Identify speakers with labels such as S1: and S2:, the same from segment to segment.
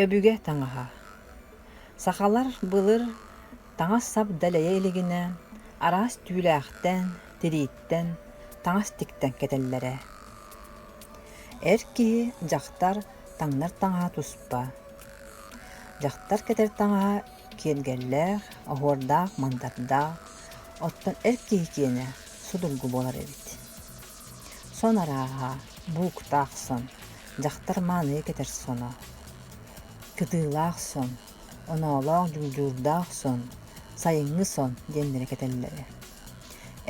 S1: Өбүгэ таҥаһа. Сахалар былыр таҥас-сап дэлэйэ илигинэ араас түүлээхтэн, тирииттэн таҥас тиктэн кэтэллэрэ. Эр киһи, дьахтар таҥнар таҥаһа туспа. Дьахтар кэтэр таҥаһа киэргэллээх, оһуордаах-мандардаах, оттон эр киһи киэнэ судургу буолар эбит. Сон арааһа, бууктаах сон, дьахтар мааны кэтэр соно, кытыылаах сон, оноолоох дьулдьуурдаах сон, сайыҥҥы сон диэннэри кэтэллэрэ.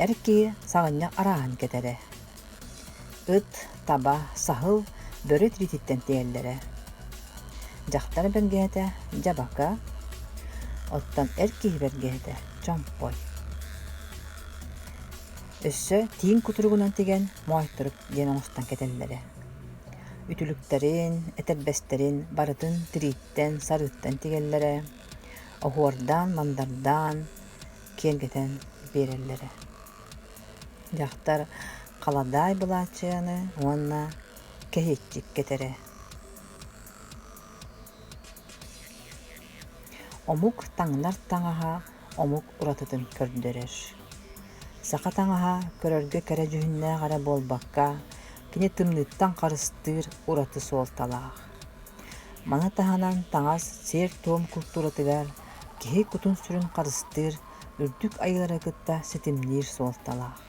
S1: Эр киһи саҕынньах арааһын кэтэрэ. Ыт, таба, саһыл, бөрө тириититтэн тигэллэрэ. Дьахтар бэргэһэтэ дьабака, оттон эр киһи бэргэһэтэ чомпой. Өссө тииҥ кутуругунан тигэн моойторук диэн оҥостон кэтэллэрэ. Үтүлүктэрин, этэрбэстэрин барытын тирииттэн, сарыыттан тигэллэрэ, оһуордаан-мандардаан, киэргэтэн биэрэллэрэ. Дьахтар халадаай былааччыйаны уонна кэһиэччик кэтэрэ. Омук таҥнар таҥаһа омук уратытын көрдөрөр. Саха таҥаһа көрөргө кэрэ дьүһүннээх эрэ буолбакка, кини тымныыттан харыстыыр ураты суолталаах. Маны таһынан таҥас сиэр-туом култууратыгар киһи кутун-сүрүн харыстыыр үрдүк айыылары кытта ситимниир суолталаах.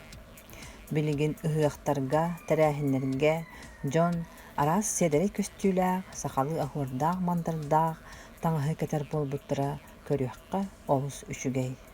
S1: Билигин ыһыахтарга, тэрээһиннэргэ дьон араас сиэдэрэй көстүүлээх, сахалыы оһуордаах-мандардаах таҥаһы кэтэр буолбуттара көрүөххэ олус үчүгэй.